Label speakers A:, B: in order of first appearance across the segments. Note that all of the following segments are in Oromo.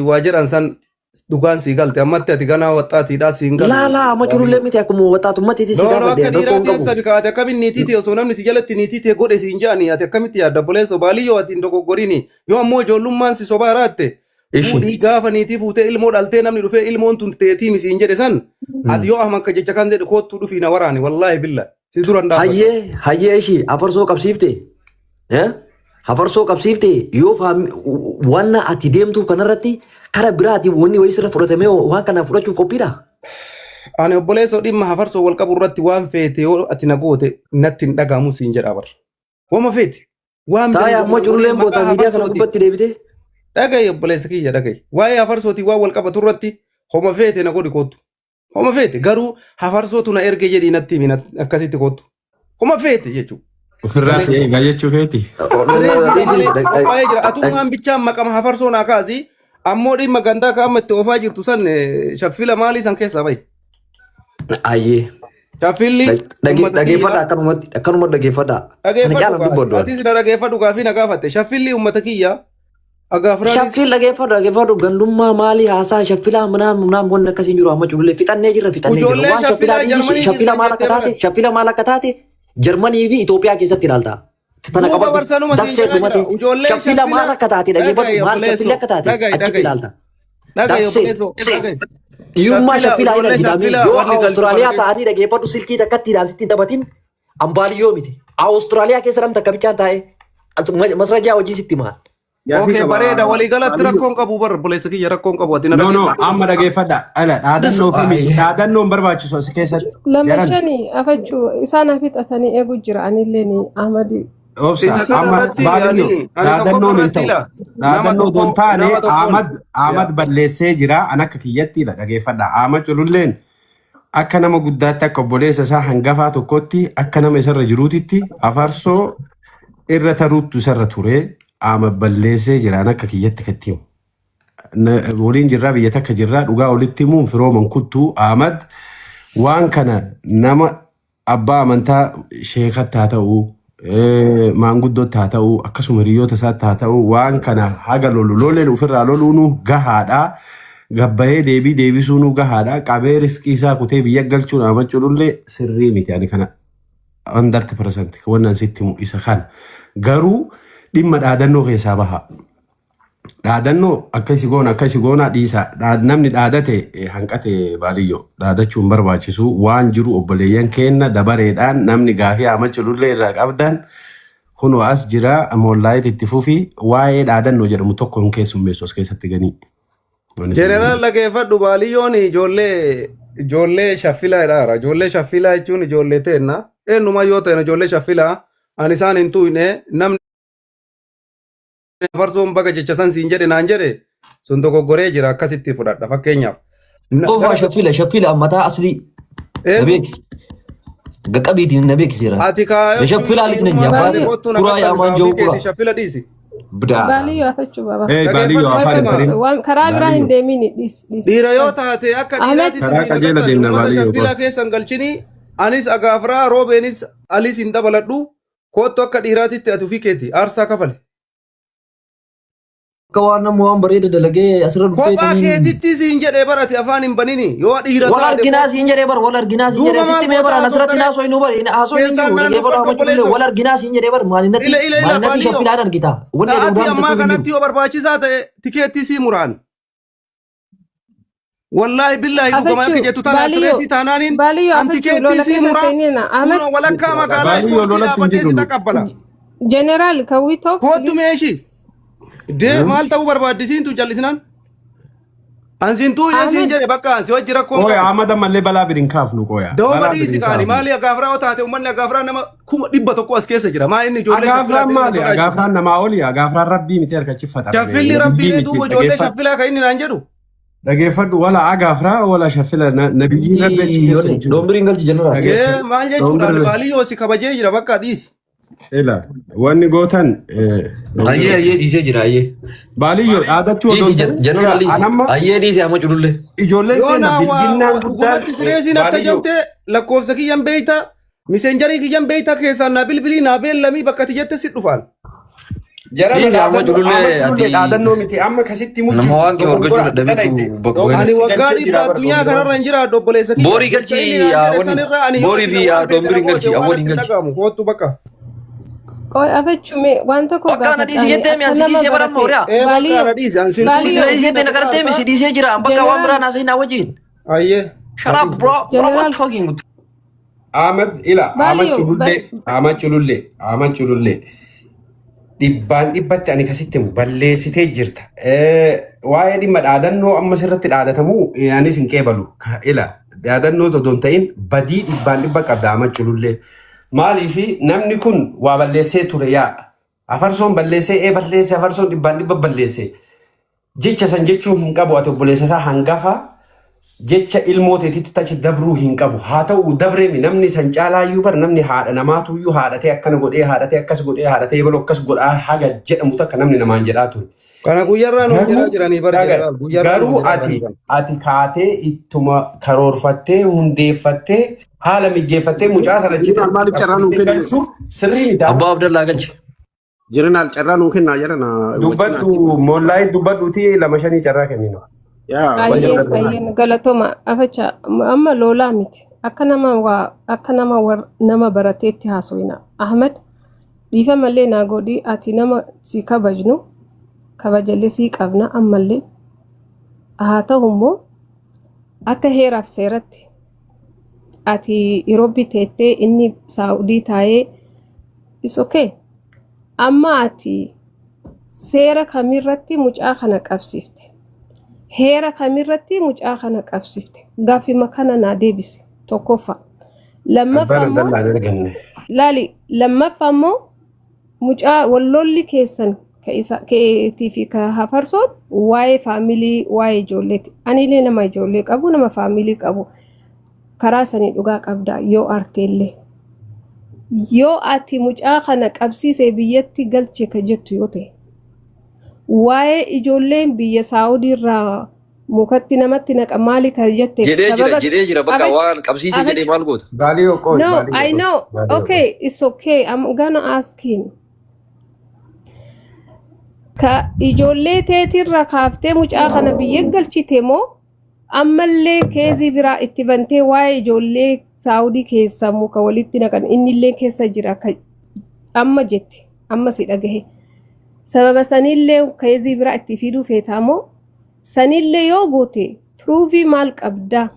A: Waa jedhan san dhugaan sii galte ammatti ati ganaa waxxaatiidhaa siin galu.
B: Laa laa amma culullee miti akkuma waxxaatummaatti si
A: Noonoo
B: gaafadhe
A: akka
B: rakkoon
A: dhiiraatti
B: qabu.
A: sabi kaate akkamiin niitii ta'e osoo namni si jalatti niitii ta'e godhe siin jedhani ati akkamitti yaadda obboleessoo baaliyyoo ati hin dogoggorini yoo ammoo ijoollummaan si sobaa raatte
B: Ishi.
A: fuudhii gaafa niitii fuutee ilmoo dhaltee namni dhufee ilmoon tun teetii misiin jedhe san ati yoo ahma akka jecha kan jedhe koottuu dhufii na waraani wallaahi billa si duran dhaabbata.
B: Hayyee hayyee ishii afarsoo qabsiifte. Eh? Hafarsoo qabsiifte yoo wanna ati deemtuuf kanarratti kara biraatiin wanni wayii sirra fudhatamee waan kana fudhachuuf qophiidha.
A: Ani obboleessoo dhimma hafarsoo wal qabu irratti waan feete yoo ati na goote natti hin dhaga'amu siin jedha bara. Wama feete. Waan
B: Taaya
A: biraa
B: ammoo cululleen
A: maqaa
B: boota miidiyaa kana
A: hafarsootiin.
B: gubbatti deebite.
A: Dhaga'i obboleessa kiyya dhaga'i. Waa'ee hafarsootiin waan wal qabatu irratti homa feete na godhi kootu. Homa feete garuu hafarsootu na erge jedhii natti himi akkasitti kootu. Homa feete jechuudha.
C: Ofirraa si eegaa jechuu keeti.
A: Reesii malee qophaa'ee jira. Atummaan bichaan maqama hafarsoo naa kaasi. Ammoo dhimma gandaa ka amma itti oofaa jirtu san shaffila maalii san keessaa bahi.
B: Ayyee.
A: Shaffilli uummata
B: Dhageeffadha
A: kiyyaa.
B: akkanumatti akkanumatti dhageeffadha. Kana
A: Dhageeffadhu
B: caalaan
A: gaa.
B: dubbadhu.
A: Atis na dhageeffadhu gaafii na gaafatte. Shaffilli uummata kiyyaa. Agaafraanis
B: Shaffil dhageeffadhu dhageeffadhu gandummaa maalii haasaa shaffilaa minaa minaa wanni akkasii hin jiru amma culullee fixannee jirra fixannee jirra.
A: Ijoollee
B: Waan shaffilaa
A: shaffilaa
B: dhiisi
A: Jarmanii
B: shaffila
A: jirtan
B: maal akka
A: jettee
B: taate
A: bara.
B: shaffila maal akka taate Jarmanii fi Itoophiyaa keessatti ilaalta. Tana
A: Duuba
B: qabadhu
A: barsanuma siin
B: dassee
A: jedhaa
B: dhumate
A: jira. Ijoolleen
B: shaffila maal
A: shaffilaa
B: akka taate dhageeffadhu
A: dhaga'i
B: maal shaffilli
A: obboleessoo
B: akka taate
A: dhaga'i
B: achitti
A: dhaga'i
B: ilaalta.
A: dhaga'i
B: Dassee
A: obboleessoo dhaga'i.
B: dhiirummaa
A: Shaffila
B: shaffilaa hin
A: ijoollee
B: argitame
A: shaffilaa
B: yoo
A: wanni galchu kana
B: Awustiraaliyaa
A: keessa.
B: ta'anii dhageeffadhu silkii takkatti ilaalsitti hin taphatin ambaaliyyoo miti. Awustiraaliyaa keessa namni takka bichaan taa'ee masrajaa hojii sitti maal.
C: Gaafii
A: Okay
C: qaba.
A: bareeda waliigalatti
C: Baaliyyoo.
A: rakkoon qabu bar obboleessa kiyya rakkoon qabu ati na
C: No, no,
A: dhageeffadhu.
C: amma dhageeffadha. Ala dhaadannoo fi miti. Dhaadannoon barbaachisu as keessatti.
D: Lama
C: Jaran
D: shani afachuu isaan hafixatanii eegu jira anillee ni Ahmadi.
C: obsa
A: Isa kana
C: amma
A: irratti
C: baaliyyoo
A: ani ani tokkoffaa
C: dhaadannoon hin
A: irratti
C: ta'u.
A: ila nama
C: Dhaadannoo
A: tokko
C: osoo hin taane
A: nama tokkoon
C: Ahmad Ahmad
A: yaa
C: balleessee jira. An akka kiyyatti ila dhageeffadha. Ahmad cululleen akka nama guddaatti akka obboleessa isaa hangafaa tokkotti akka nama isarra jiruutitti afarsoo irra taruuttu isarra ture ama balleessee jiraan akka kiyyatti katti himu. Waliin jirraa biyya takka jirraa dhugaa walitti himuun firooman kuttuu Ahmad waan kana nama abbaa amantaa sheekatti haa ta'u maanguddootti haa ta'u akkasuma hiriyoota isaatti haa ta'u waan kana haga lolu loleen ofirraa loluunu gahaadha. Gabbayee deebii deebisuunu gahaadha. Qabee riskii isaa kutee biyya galchuun amachuunillee sirrii miti ani kana 100% wannan sitti himu isa kana. Garuu dhimma dhaadannoo keessaa baha. Dhaadannoo akka isi goona akka isi goonaa dhiisaa. Namni dhaadate hanqate baaliyyoo dhaadachuu hin barbaachisu waan jiru obboleeyyan keenna dabareedhaan namni gaafii haamachulullee irraa qabdan kunoo as jira moollaayit itti fufi waa'ee dhaadannoo jedhamu tokko hin keessummeessu as keessatti ganii. Wanni isin
A: Jeneraal dhageeffadhu baaliyyoon ijoollee ijoollee shaffilaa jedhaara. Ijoollee shaffilaa jechuun ijoollee teenna. Eenyumaa yoo ta'e ijoollee shaffilaa ani isaan hin tuqne namni farsoon baga jecha san siin jedhe naan jedhe sun dogoggoree jira akkasitti fudhadha fakkeenyaaf.
B: Qofaa
A: Gara
B: shaffila shaffila mataa aslii na
A: eenyu
B: beeki. Gaqqabiitiin na beeki seeraan.
A: ati kaayochuun
B: Shaffila alitti na
A: dhiirummaa taate
B: abbaan
A: kottu na
B: kuraa
A: qaqqabi
B: yaamaan
A: gaafii
B: jiru
A: keeti
B: kuraa.
A: shaffila dhiisi.
B: Bidaa.
D: Baaliyyoo afachuu baba.
C: Ee baaliyyoo
A: Dhageeffadhu
C: afaan hin
A: natti
C: tarin.
A: hima.
D: Waan karaa biraa hin
C: Baaliyyoo.
D: deemin dhis dhis.
A: Dhiira yoo taate akka
D: Ahmed
A: dhiiraatitti
C: Karaa
A: fi na
C: qajeela
A: qaqqabi
C: deemna
A: uummata
C: baaliyyoo
A: shaffilaa
C: qofa.
A: keessan galchini anis agaafraa roobeenis alis hin dabaladhu kottu akka dhiiraatitti ati ofii keeti aarsaa kafale.
B: Akka waan nama waan bareeda dalagee asirra dhuftee
A: Kophaa
B: taniin
A: keetitti siin jedhee barate afaan hin banini yoo dhiira
B: wal
A: taate
B: arginaa siin jedhee bar wal arginaa siin
A: duuba
B: jedhee
A: maal
B: sitti mee
A: goota
B: bar an asirratti
A: haasoftaree
B: naasoo hin bar haasoo hin
A: keessaan
B: jiru
A: naan
B: dhagee bara
A: dubbadhu
B: hamachuu illee
A: obboleessoo
B: wal arginaa siin jedhee bar maalinatti
A: ila ila ila
B: maalinatti
A: baaliyyoo
B: shaffilaan argita wanni ati
A: sa'aatii
B: udaan
A: ammaa
B: bitatu hin jiru.
A: kanatti yoo barbaachisaa ta'e tikeettii sii muraan Wallaahi billaahi dhugama akka
D: Afachuu
A: jettu tana
D: baaliyyoo
A: sireesii taanaaniin
D: baaliyyoo
A: an
D: afachuu
A: tikeettii
D: lola
A: sii
D: keessa
A: muraa
D: seenina Ahmed
A: kunoo walakkaa magaalaa
C: Baaliyyoo
A: ispoortii
C: lolatti hin
A: dhaabadhee
C: jirru
A: si
C: nuti.
A: taqabbala.
D: General can we talk
A: Koottu
D: please?
A: meeshii. Dee maal ta'uu barbaaddisiintu callisinaan? Ansiintuu siin
D: Ahmed
A: jedhe bakka ansi wajji rakkoon
C: Qoya
A: qabu.
C: Ahmad ammallee balaa birin kaafnu qoya.
A: Dawoma
C: Balaa
A: dhiisi
C: birin
A: kaani
C: kaafnu.
A: maali agaafraa yoo taate uummanni agaafraa nama 100,000 as keessa jira. Maa inni ijoollee shaffilaa
C: Agaafraan
A: ta'e na
C: maali?
A: sodaachisa.
C: Agaafraan namaa oli. Agaafraan rabbii miti harka chiffata.
A: Shaffilli
C: Nabiyyi
A: rabbiilee
C: miti.
A: duuba ijoollee
C: Dhageeffadhu.
A: shaffilaa kan inni naan jedhu.
C: Dhageeffadhu wala agaafraa wala shaffila nabiyyiin rabbi achi keessa hin jiru.
B: Doombiriin galchi jeneraal.
C: Dhageeffadhu.
A: Ee maal jechuudhaan
B: Doombirri.
A: baalii yoo si kabajee jira bakka dhiisi.
C: Ila wanni gootan
B: Ayyee ayyee dhiisee jira ayyee.
C: baaliyyoo dhaadachuu odoo
B: Dhiisi
C: hin ta'in
B: jeneraal
C: ila
B: dhiisi.
C: anamma
B: Ayyee dhiisi amma culullee.
C: ijoolleen
A: Yoo
C: teenna
A: naa waa
C: bilginnaan guddaan
A: dhugumatti sireesiin akka
C: baaliyyoo
A: jamtee lakkoofsa kiyyan beeyta miseenjarii kiyyan beeyta keessaan naa bilbilii naa beellamii bakka ati jette si dhufaan.
C: Jarana
B: Dhiisi amma
C: dhaadannoo
B: culullee
C: amma culullee
B: ati
C: dhaadannoo miti amma kasitti
B: nama
C: mujjirtu
B: waan kee horgachuu
C: dogoggora
B: dadhabeetu
C: dalayte
B: bakka bu'een.
A: Ani
C: dogoggorsi
A: waggaa
C: galchee
A: dhibba
C: jira bara
A: addunyaa
C: dogoggora.
A: kanarra hin jiraadhu obboleessa kiyya.
B: Boorii
A: Jecha
B: galchii
A: inni naan jedhe
B: awwani
A: sanirra ani yoo
B: boorii
A: ati
B: fi
A: waan feete na
B: doombiriin
A: goote
B: galchii
A: waan
B: awwaniin
A: natti
B: galchi.
A: dhaga'amu kootu bakka.
D: Qoy afachume waan tokko
B: Bakka ana dhiisi
D: gaafadhaani
B: jettee mi
D: akka
B: ani si
D: nama
B: dhiisee bara amma
D: barate
B: horiyaa.
A: Ee bakka
D: baaliyo
A: na dhiisi an sin
B: Si
D: baaliyo
B: dhiisee jettee na garattee mi si dhiisee jira an bakka waan biraa
D: jeneraal
B: naasii naa wajjin.
A: Ayyee.
B: Shut up bro. What am I
D: jeneraal
B: talking?
C: Ahmad ila Ahmad
D: baaliyo
C: culullee Ahmad culullee Ahmad culullee dhibbaan dhibbatti ani kasitti himu balleessitee jirta. Waa'ee dhimma dhaadannoo amma sirratti dhaadatamu anis hin qeebalu. Ila dhaadannoo odoo hin ta'in badii dhibbaan dhibba qabda Ahmad culullee. Maaliif namni kun waa balleessee ture yaa afarsoon balleessee ee balleesse afarsoon dhibbaan dhibba balleesse. Jecha san jechuun hin qabu ati obboleessa isaa hangafa jecha ilmoo teetitti tachi dabruu hin qabu. Haa ta'u dabreemi namni san caalaayyuu bar namni haadha namaatuyyuu haadhatee akkana godhee haadhatee akkas godhee haadhatee baloo akkas godhaa haga jedhamu takka namni namaan jedhaa ture.
A: Kana guyyarraa nuun jedhaa
C: Garuu
A: jiranii bar
C: dhaga
A: jeneraal guyyarraa nuun
C: garuu
A: jedhaa
C: ati
A: jiranii kana.
C: ati kaatee ittuma karoorfattee hundeeffattee haala mijeeffattee mucaa sana achitti
E: Jeneraal maaliif carraa nuu
C: qabsiistee
E: kenne?
C: galchuun sirrii miti.
B: Abbaa Abdallaa galchi.
E: Jeneraal carraa nuu kennaa jedhana wajjin
C: Dubbadhu moollaayii dubbadhuuti lama shanii carraa kennina.
E: yaa
C: Wanni
D: Ayyeen
C: dubbadhu.
D: ayyeen galatoma afacha amma lolaa miti akka nama waa akka nama war nama barateetti haasofina Ahmed dhiifa mallee naa godhi ati nama si kabajnu kabajallee sii qabna ammallee haa ta'u immoo akka heeraaf seeratti ati Iroobii teettee inni Saa'udii taa'ee is okay amma ati seera kamirratti mucaa kana qabsiifte heera kamirratti mucaa kana qabsiifte gaaffima kana naa deebisi tokkoffaa lammaffaa
C: Abbaan
D: immoo
C: Abdallaan arganne.
D: laali lammaffaa immoo mucaa wallolli keessan ka isa keetii fi ka hafarsoon waa'ee faamilii waa'ee ijoolleeti anillee nama ijoollee qabu nama faamilii qabu karaa sanii dhugaa qabda yoo arteellee yoo ati mucaa kana qabsiisee biyyatti galche ka jettu yoo ta'e waa'ee ijoolleen biyya saawudii irraa mukatti namatti naqa maali ka jette
B: Jedhee jira
D: sababa
B: jedhee jira bakka
D: afach
B: waan qabsiisee jedhee
D: afach
B: maal goota?
C: Baaliyoo qoy
D: no
C: baaliyoo
D: I
C: qoy
D: know
C: baaliyoo qoy.
D: okay it's okay I'm gonna ask him ka ijoollee teetirra kaaftee mucaa kana biyya galchite moo ammallee keezii biraa itti bantee waa'ee ijoollee saawudii keessa muka walitti naqan innillee keessa jira ka amma jette amma si dhagahe sababa sanillee keezii biraa itti fiduu feetaa moo sanillee yoo goote proof maal qabdaa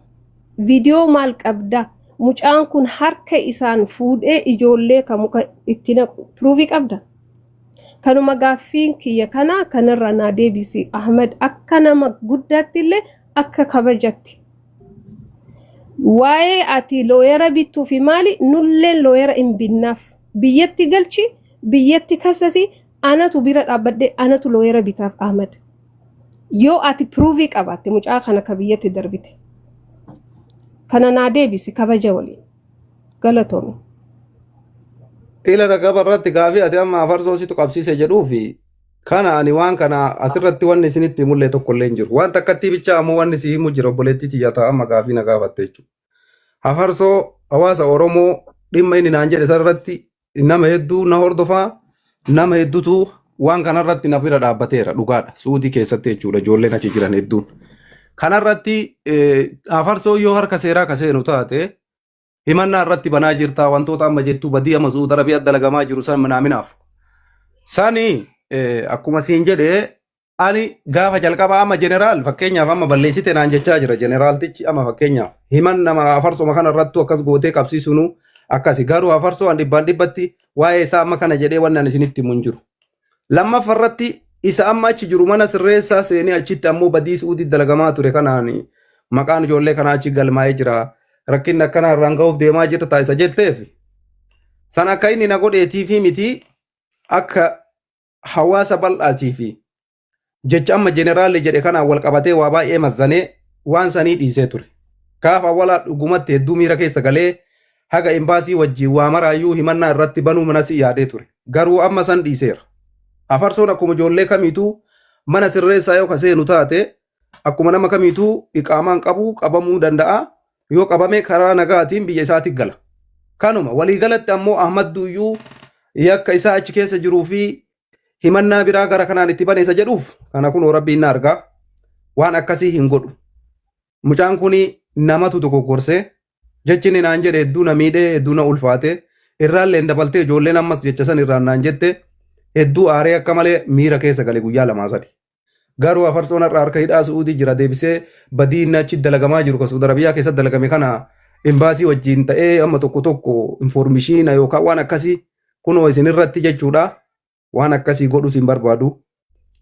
D: viidiyoo maal qabdaa mucaan kun harka isaan fuudhee ijoollee ka muka itti naqu proof qabda. Kanuma gaaffiin kiyya kana kanarra naa deebisi Ahmed akka nama guddaatti illee akka kabajatti. Waa'ee ati lawyer bittuu fi maali nulleen lawyer hin binnaaf biyyatti galchi biyyatti kasasi anatu bira dhaabbadhe anatu lawyer bitaaf Ahmed. Yoo ati proof qabaatte mucaa kana ka biyyatti darbite. Kana naa deebisi kabaja waliin. Galatoomi.
A: Ila ragaba irratti gaafii ati amma afarsoo situ qabsiise jedhuu fi kana ani waan kana asirratti wanni isinitti himullee tokko illee hin jiru. Waan takkatti bichaa ammoo wanni si himu jira obboleettii tiyya ta'a amma gaafii na gaafatte jechuudha. Afarsoo hawaasa Oromoo dhimma inni naan jedhe sanarratti nama hedduu na hordofaa nama hedduutu waan kanarratti na bira dhaabbateera dhugaadha. Suudii keessatti jechuudha ijoolleen achi jiran hedduun. Kanarratti afarsoo yoo harka seeraa ka seenu taate himannaa irratti banaa jirta wantoota amma jettu badii amma Suudi Arabiyaa dalagamaa jiru san minaaminaaf. Sani akkuma siin jedhe ani gaafa jalqaba amma jeneraal fakkeenyaaf amma balleessite naan jechaa jira jeneraaltichi amma fakkeenyaaf himan nama afarsoma kana irrattu akkas gootee qabsiisunu akkasi garuu afarsoo an dhibbaan dhibbatti waa'ee isaa amma kana jedhee wanni ani isinitti himu hin jiru. Lammaffaa irratti isa amma achi jiru mana sirreessaa seenee achitti ammoo badii suudii dalagamaa ture kanaan maqaan ijoollee kanaa achi galmaa'ee jira. Rakkinni akkanaa irraan ga'uuf deemaa jirta taasisa jetteef. San akka inni na godheetii fi miti akka hawaasa bal'aatii fi jecha amma jeneraalli jedhe kanaan wal qabatee waa baay'ee mazzanee waan sanii dhiisee ture. Gaafa awwalaa dhugumatti hedduu miira keessa galee haga imbaasii wajjin waa maraayyuu himannaa irratti banuu manasii yaadee ture. Garuu amma san dhiiseera. Afarsoon akkuma ijoollee kamiituu mana sirreessaa yoo ka seenu taate akkuma nama kamiituu iqaamaan qabu qabamuu danda'a. Yoo qabame karaa nagaatiin biyya isaatti gala. Kanuma waliigalatti ammoo Ahmad Duyyuu yakka isaa achi keessa jiruu fi Himannaa biraa gara kanaan itti bane isa jedhuuf kana kunoo rabbiin na argaa. Waan akkasii hin godhu. Mucaan kun namatu dogoggorse jechi inni naan jedhe hedduu na miidhee hedduu na ulfaate irraallee dabaltee ijoolleen ammas jecha san irraan naan jette hedduu aaree akka malee miira keessa gale guyyaa lamaa sadi. Garuu afarsoon har'a harka hidhaa Su'uudii jira deebisee badii inni achi dalagamaa jiru kan Su'uud Arabiyaa keessatti dalagame kana imbaasii wajjin ta'ee amma tokko tokko informishiina yookaan waan akkasii kunoo isin irratti jechuudha waan akkasii godhus hin barbaadu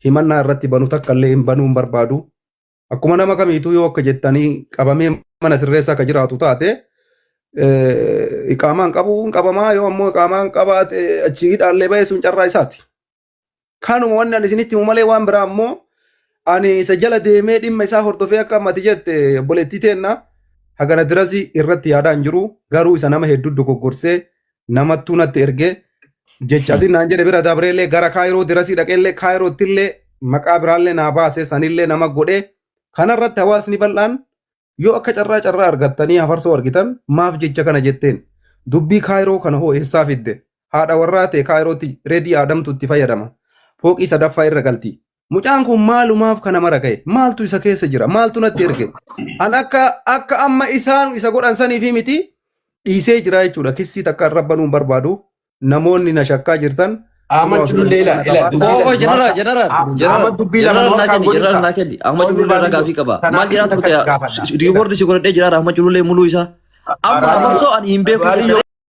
A: himannaa irratti banu takka illee hin banuu hin barbaadu. Akkuma nama kamiituu yoo akka jettanii qabamee mana sirreessaa akka jiraatu taate iqaamaan qabu hin qabamaa yoo ammoo iqaamaan qabaate achi hidhaallee ba'e sun carraa isaati. Kanuma wanni ani isinitti himu malee waan biraa ammoo ani isa jala deemee dhimma isaa hordofee akka ammati jette obboleettii teenna hagana dirasii irratti yaadaa hin jiru garuu isa nama hedduu dogoggorsee namattuu natti ergee jecha asin naan jedhe bira dabreellee gara kaayiroo dirasii dhaqeellee kaayirootti maqaa biraallee naa baase sanillee nama godhe kanarratti hawaasni bal'aan yoo akka carraa carraa argattanii hafarsoo argitan maaf jecha kana jetteen dubbii kaayiroo kana hoo eessaa fidde haadha warraa ta'e kaayirootti reedii aadamtu itti fayyadama fooqii sadaffaa irra galti mucaan kun maalumaaf kana mara ga'e maaltu isa keessa jira maaltu natti erge an akka akka amma isaan isa godhan saniifi miti dhiisee jira jechuudha kissii takka irra banuu hin barbaadu namoonni na shakkaa jirtan
C: Ahmad
A: kunoo
C: Culullee ila ila dubbii
F: Oo,
C: lama
F: jeneraal, jeneraal, jeneraal,
C: Ahmad dubbii lama
B: Jeneraal
C: nu
B: naa
C: harkaan
B: kenni,
C: godhin
B: jeneraal
C: ka.
B: naa kenni. Ahmad
C: Qoonni
B: Culullee irraa
C: baanii
B: gaafii qaba. Maal
C: tanaaf
B: jedhaa
C: takka
B: turte?
C: gaafadha.
B: Riiwoordi si godhadhee jira Ahmad Culullee muluu isaa. Amma
C: Raadiyoo
B: afarsoo ani hin beeku
C: raadiyoo
B: jettanii.